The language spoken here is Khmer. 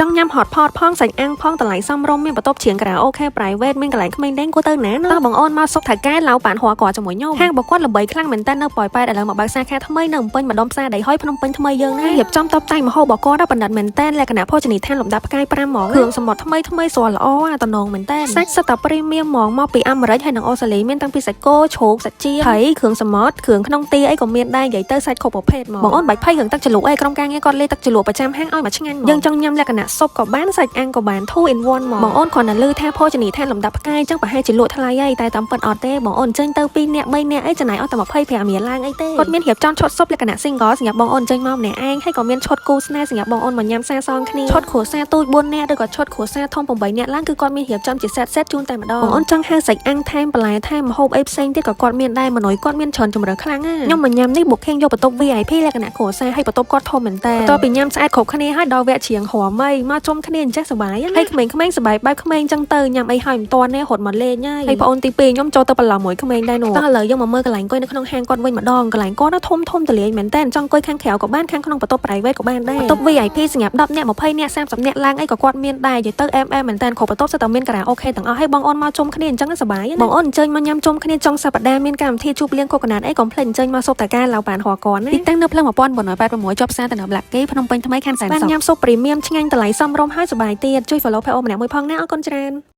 ចង់ញ៉ាំ hot pot ផងសាច់អាំងផងតម្លៃសមរម្យមានបន្ទប់ច្រៀងខារ៉ាអូខេ private មានកន្លែងក្មេងលេងគួរទៅណាណោះតោះបងអូនមកសុកថៅកែឡៅប៉ានហួរគាត់ជាមួយខ្ញុំហាងរបស់គាត់ល្បីខ្លាំងមែនតើនៅប៉ោយប៉ែតឥឡូវមកបើកសាខាថ្មីនៅភ្នំពេញម្ដុំផ្សារដីហុយភ្នំពេញថ្មីយើងណារៀបចំតបតែងម្ហូបរបស់គាត់ដល់បណ្ឌិតមែនតើលក្ខណៈភោជនីយដ្ឋានលំដាប់ផ្កាយ5ហ្មងគ្រឿងសមុទ្រថ្មីថ្មីស្រស់ល្អអាតំណងមែនតើសាច់សុទ្ធតែ premium ហ្មងមកពីអាមេរិកហើយនិងអូស្ត្រាលីមានតាំងពីសាច់គោជ្រូកសាច់ជាត្រីគ្រឿងសមុទ្រគ្រឿងក្នុងទាអីក៏មានដែរនិយាយទៅសាច់គ្រប់ប្រភេទហ្មងបងអូនបាច់ភ័យរឿងទឹកជ្រលក់អីក្រុមការងារគាត់លេទឹកជ្រលក់ប្រចាំហាងឲ្យមកឆ្ងាញ់ហ្មងយើងចង់ញ៉ាំលក្ខណៈស៊ុបក៏បានសាច់អាំងក៏បាន2 in 1ហ្មងបងអូនគ្រាន់តែឮថាភោជនីយដ្ឋានលំដាប់ផ្កាយចឹងប្រហែលជាលក់ថ្លៃហើយតែតាមពិតអត់ទេបងអូនអញ្ជើញទៅ2នាក់3នាក់អីចំណាយអស់តែ25រៀលឡើងអីទេគាត់មានរៀបចំឈុតស៊ុបលក្ខណៈ single សម្រាប់បងអូនអញ្ជើញមកម្នាក់ឯងហើយក៏មានឈុតគូស្នេហ៍សម្រាប់បងអូនមកញ៉ាំសាសងគ្នាឈុតគ្រួសារទូច4នាក់ឬក៏ឈុតគ្រួសារធំ8នាក់ឡើងគឺគាត់មានរៀបចំជា set set ជូនតែម្ដងបងអូនចង់ហៅសាច់អាំងថែមបន្លែថែមម្ហូបអីផ្សេងទៀតក៏គាត់មានដែរមនុយគាត់មានច្រើនជម្រើសខ្លាំងណាស់ខ្ញុំមកញ៉ាំនេះ booking យកបន្ទប់ VIP លក្ខណៈគ្រួសារហើយបន្ទប់គាត់ធំមែនតើបន្ទាប់ពីញ៉ាំស្អាតគ្រប់គ្នាហើយដល់វគ្គច្រៀងរាំអីមកជុំគ្នាអញ្ចេះសប្បាយណាស់ហើយក្មេងៗសប្បាយបែបក្មេងចឹងទៅញ៉ាំអីហើយមិនទាន់ទេរត់មកលេងហើយហើយប្អូនទី2ខ្ញុំចូលទៅប្រឡងមួយក្មេងដែរនោះតោះឥឡូវយើងមកមើលកន្លែងអង្គុយនៅក្នុងហាងគាត់វិញម្ដងកន្លែងគាត់នោះធំធំទលាយមែនតើចង់អង្គុយខាងក្រៅក៏បានខាងក្នុងបន្ទប់ private ក៏បានដែរបន្ទប់ VIP សម្រាប់10នាក់20នាក់30នាក់ឡើងអីក៏គាត់មានដែរនិយាយទៅអែមអែមមែនតើគ្រប់បន្ទប់សុទ្ធតែមានខារ៉ាអូខេទាំងអស់ហើយបងអូនមកជុំគ្នាអញ្ចឹងសប្បាយណាបងអូនអញ្ជើញមកញ៉ាំជុំគ្នាចុងសប្តាហ៍មានកម្មវិធីជួបលៀងកូកណាត់អីកុំភ្លេចអញ្ជើញមកស៊ុបតាការឡៅបានហួរគាត់ណាទីតាំងនៅផ្លូវ1986ជាប់ផ្សារទំនើបឡាក់គេភ្នំពេញថ្មីខណ្ឌសែនសុខបានញ៉ាំស៊ុប premium ឆ្ងាញ់តម្លៃសមរម្យហើយសប្បាយទៀតជួយ follow page អូម្នាក់មួយផងណាអរគុណច្រើន។